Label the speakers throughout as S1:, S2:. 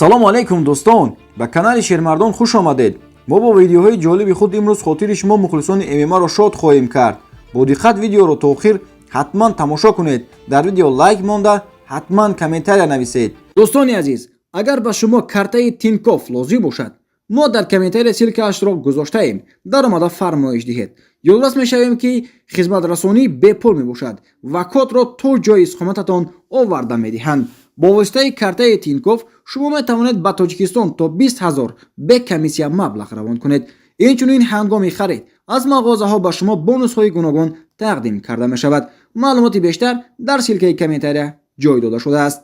S1: Ассалому алайкум, дӯстон! Ба канали Шермардон хуш омадед. Мо бо видеоҳои ҷолиби худ имрӯз хотири шумо, мухлисони ММА-ро, шод хоҳем кард. Бо диққат видеоро то охир ҳатман тамошо кунед. Дар видео лайк монда, ҳатман комментария нависед.
S2: Дӯстони азиз, агар ба шумо картаи Тинькофф лозим бошад, мо дар комментария ссылка ашро гузоштаем, даромада фармоиш диҳед. Ёдрас мешавем, ки хизматрасонӣ бепул мебошад ва кодро то ҷои истиқомататон оварда медиҳанд. Бо воситаи картаи Тинькофф шумо метавонед ба Тоҷикистон то 20 ҳазор бе комиссия маблағ равон кунед. Инчунин ҳангоми харид аз мағозаҳо ба шумо бонусҳои гуногун тақдим карда мешавад. Маълумоти бештар дар ссылка и комментария ҷой дода шудааст.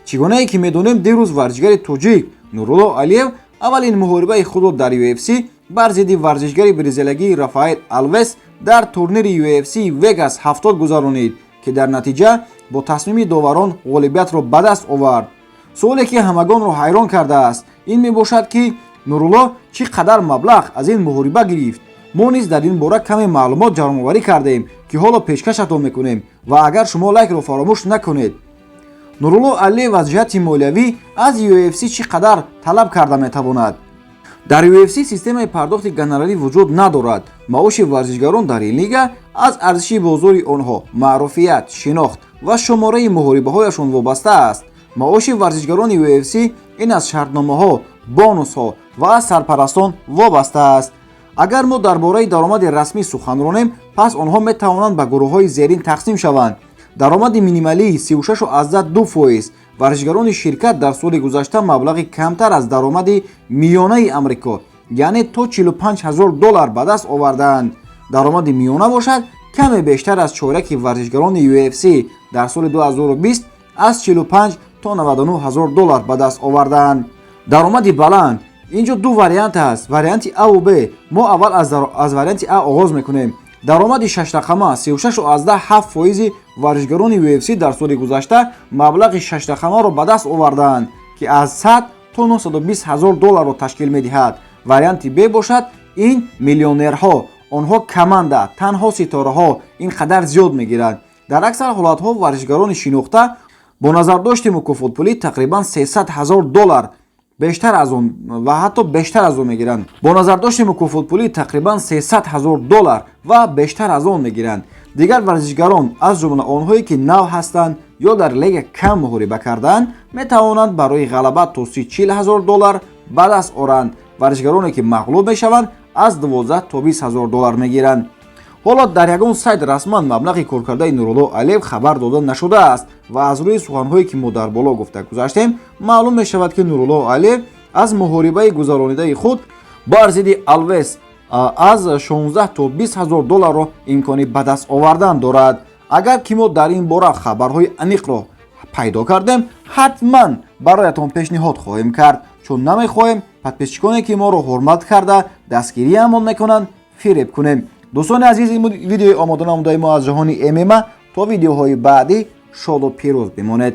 S1: Чӣ гунае ки медонем, дирӯз варзишгари тоҷик Нурулло Алиев аввалин муҳорибаи худро дар UFC бар зидди варзишгари бразилиягии Рафаэл Алвес дар турнири UFC Вегас 70 гузаронид, ки дар натиҷа бо тасмими доварон ғолибиятро ба даст овард. Суоле, ки ҳамагонро ҳайрон кардааст, ин мебошад, ки Нурулло чӣ қадар маблағ аз ин муҳориба гирифт. Мо низ дар ин бора каме маълумот ҷамъоварӣ кардем, ки ҳоло пешкашатон мекунем, ва агар шумо лайкро фаромӯш накунед. Нурулло Алиев аз ҷиҳати молиявӣ аз UFC чӣ қадар талаб карда метавонад? Дар UFC системаи пардохти гонорарӣ вуҷуд надорад. Маоши варзишгарон дар ин лига аз арзиши бозори онҳо, маъруфият, шинохт ва шумораи муҳорибаҳояшон вобаста аст. Маоши варзишгарони UFC ин аз шартномаҳо, бонусҳо ва аз сарпарастон вобаста аст. Агар мо дар бораи даромади расмӣ сухан ронем, пас онҳо метавонанд ба гурӯҳҳои зерин тақсим шаванд. Даромади минималии 36,2%. Варзишгарони ширкат дар соли гузашта маблағи камтар аз даромади миёнаи Амрико, яъне то 45 ҳазор доллар ба даст овардаанд. Даромади миёна бошад, каме бештар аз чораки варзишгарони UFC дар соли 2020 аз 45 то 99 ҳазор доллар ба даст овардаанд. Даромади баланд: инҷо ду вариант аст, варианти А-ву Б. Мо аввал аз варианти А оғоз мекунем. Даромади шашрақама: 36,7%-и варзишгарони UFC дар соли гузашта маблағи шашрақамаро ба даст овардаанд, ки аз 100 то 920 ҳазор долларро ташкил медиҳад. Варианти Б бошад, ин миллионерҳо. Онҳо каманда, танҳо ситораҳо ин қадар зиёд мегиранд. Дар аксар ҳолатҳо варзишгарони шинохта бо назардошти мукофотпулӣ тақрибан 300 ҳазор доллар бештар аз он ва ҳатто бештар аз он мегиранд. Бо назардошти мукофотпулӣ тақрибан 300 ҳазор доллар ва бештар аз он мегиранд. Дигар варзишгарон, аз ҷумла онҳое, ки нав ҳастанд ё дар лига кам муҳориба кардаанд, метавонанд барои ғалаба то 40 ҳазор доллар ба даст оранд. Варзишгароне, ки мағлуб мешаванд, аз 12 то 20 ҳазор доллар мегиранд. Ҳоло дар ягон сайт расман маблағи коркардаи Нурулло Алиев хабар дода нашудааст ва аз рӯи суханҳое, ки мо дар боло гуфта гузаштем, маълум мешавад, ки Нурулло Алиев аз муҳорибаи гузаронидаи худ бар зидди Алвес аз 16 то 20 ҳазор долларро имкони ба даст овардан дорад. Агар ки мо дар ин бора хабарҳои аниқро пайдо кардем, ҳатман бароятон пешниҳод хоҳем кард, чун намехоҳем подписчик оне, ки моро ҳурмат карда дастгириамон мекунанд, фиреб кунем. Дӯстони азиз, ин видеои омода намудаи мо аз ҷаҳони ММА. То видеоҳои баъдӣ шоду пирӯз бимонед.